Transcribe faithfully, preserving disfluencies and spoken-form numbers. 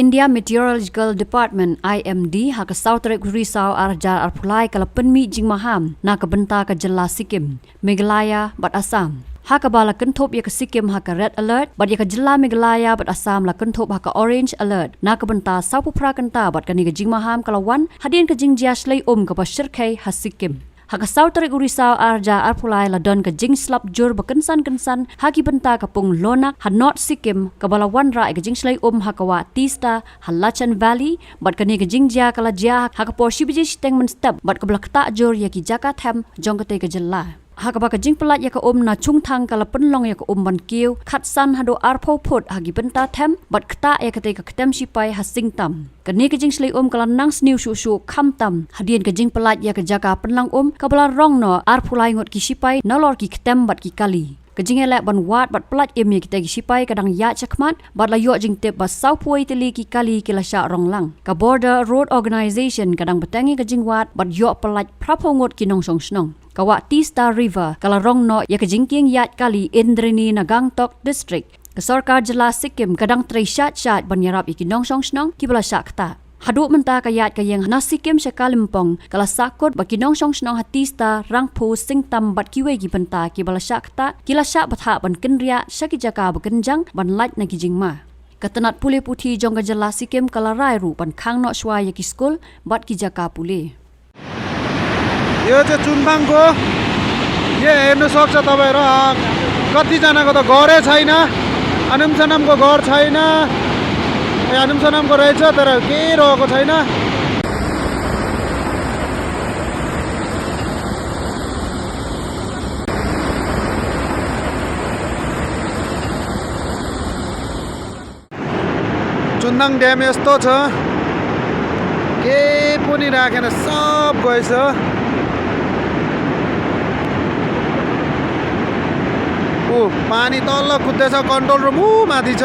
India Meteorological Department, I M D, ha ka saw tarik u Risaw ar hajar arphew lai ka la pynmih jingmaham na ka bynta ka jylla Sikkim, Meghalaya bad Assam, ha kaba la kynthup ïa ka Sikkim ha ka red alert bad ïa ka jylla Meghalaya bad Assam la kynthup ha ka orange alert na ka bynta sawphew phra kynta. Bad kane ka jingmaham ka la wan hadien ka jingjia shlei um kaba shyrkhei ha Sikkim. Ha ka saw tarik u Risaw ar hajar arphew lai la don ka jingslap jur ba kynsan kynsan ha ki bynta ka pung Lonak ha North Sikkim, kaba la wanrah ïa ka jingshlei um ha ka wah Teesta ha Lachen Valley. Bad kane ka jingjia ka la jia ha ka por shi baje shiteng mynstep bad kaba la ktah jur ïa ki jaka them jong katei ka jylla, ha kaba ka jingpyllait ïa ka um na Chungthang ka la pynlong ïa ka um ban kiew khatsan haduh arphew phut ha ki bynta them bad ktah ïa katei ka ktem shipai ha Singtam. Kane ka jingshlei um ka la nang sniew shuh shuh khamtam hadien ka jingpyllait ïa ka jaka pynlang um kaba la rong noh arphew lai ngut ki shipai nalor ki ktem bad ki kali. Ka jingïaleh ban wad bad pyllait im ïa kitei ki shipai ka dang ïaid shakhmat bad la ïoh jingtip ba sawphew wei tylli ki kali ki la shah rong lang. Ka Border Road Organisation ka dang bteng ïa ka jingwad bad ïoh pyllait phraphew ngut ki nongshong shnong. Ka wah Teesta River ka la rong noh ïa ka jingkieng ïaid kali Indranee na Gangtok District. Ka sorkar jylla Sikkim ka dang trei shait shait ban ïarap ïa ki nongshong shnong kiba la shah ktah. Haduh mynta ka ïaid ka ïeng na Sikkim sha Kalimpong ka la sahkut bad ki nongshong shnong ha Teesta, Rangphu, Singtam bad kiwei ki bynta kiba la shah ktah ki la shah bthah ban kynriah sha ki jaka ba kynjang ban lait na ki jingma. Ka tnat pule puthi jong ka jylla Sikkim ka la rai ruh ban khang noh shuwa ïa ki skul bad ki jaka pule. यो चाहिँ चुन्थाङको, यो हेर्न सक्छ तपाईँहरू, अ, कतिजनाको त घरै छैन, आनुमसानामको घर छैन। ए, आनुमसानामको रहेछ, तर केही रहेको छैन। चुन्थाङ ड्याम यस्तो छ, केही पनि राखेन, सब गएछ। ऊ पानी तल कुद्दैछ, कन्ट्रोल रुम ऊ माथि छ।